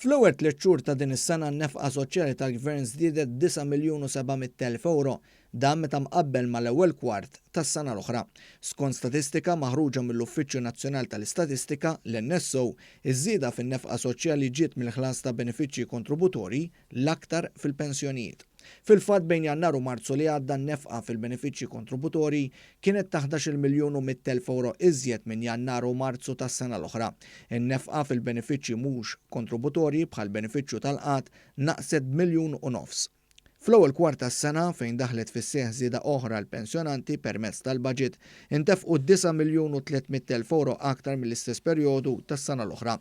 Fl-ewwel tliet xhur ta' din is-sena n-nefqa soċjali tal-Gvern żdiedet b'disa' miljun u 700,000 ewro, dan meta mqabbel mal-ewwel kwart tas-sena l-oħra. Skont statistika maħruġa mill-Uffiċċju Nazzjonal tal-Istatistika, l-NSO, iż-żieda fin-nefqa soċjali ġiet mill-ħlas ta' benefiċċji kontributorji, l-aktar fil-pensjonijiet. Fil-fatt bejn Jannar u Marzu li għadda n-nefqa fil-benefiċċji kontributorji kienet ta' ħdax-il miljun u 100,000 ewro iżjed minn Jannar u Marzu tas-sena l-oħra. In-nefqa fil-benefiċċji mhux kontributorji bħall-benefiċċju tal-qgħad naqset b'miljun u nofs. Fl-ewwel kwart tas-sena, fejn daħlet fis-seħħ żieda oħra għall-pensjonanti permezz tal-baġit, intefqu 9,300,000 ewro aktar mill-istess perjodu tas-sena l-oħra.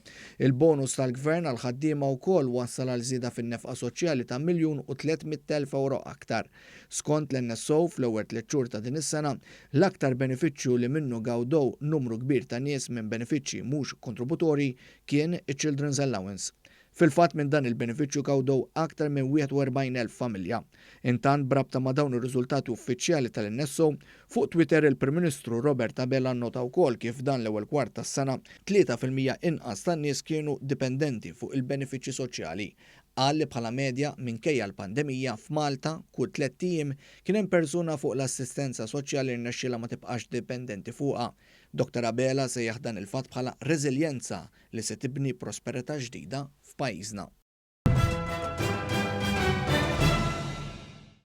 Il-bonus tal-Gvern għall-ħaddiema wkoll wassal għal żieda fin-nefqa soċjali ta' 1,300,000 ewro aktar. Skont l-NSO, fl-ewwel tliet xhur ta' din is-sena, l-aktar benefiċċju li minnu gawdew numru kbir ta' nies minn benefiċċji mhux kontributorji kien iċ-Children's Allowance. Fil-fatt minn dan il-benefiċċju gawdew aktar minn 41,000 familja. Intant b'rabta ma' dawn ir-riżultati uffiċjali tal-NSO, fuq Twitter il-Prim Ministru Robert Abela nnota wkoll kif f'dan l-ewwel kwart tas-sena, 3% inqas tan-nies kienu dipendenti fuq il-benefiċċji soċjali. Qal li bħala medja, minkejja l-pandemija, f'Malta, kull tlett ijiem, kien hemm persuna fuq l-assistenza soċjali rnexxielha ma tibqax dipendenti fuqha. Dottor Abela sejjaħ dan il-fatt bħala reżiljenza li se tibni prosperità ġdida f'pajjiżna.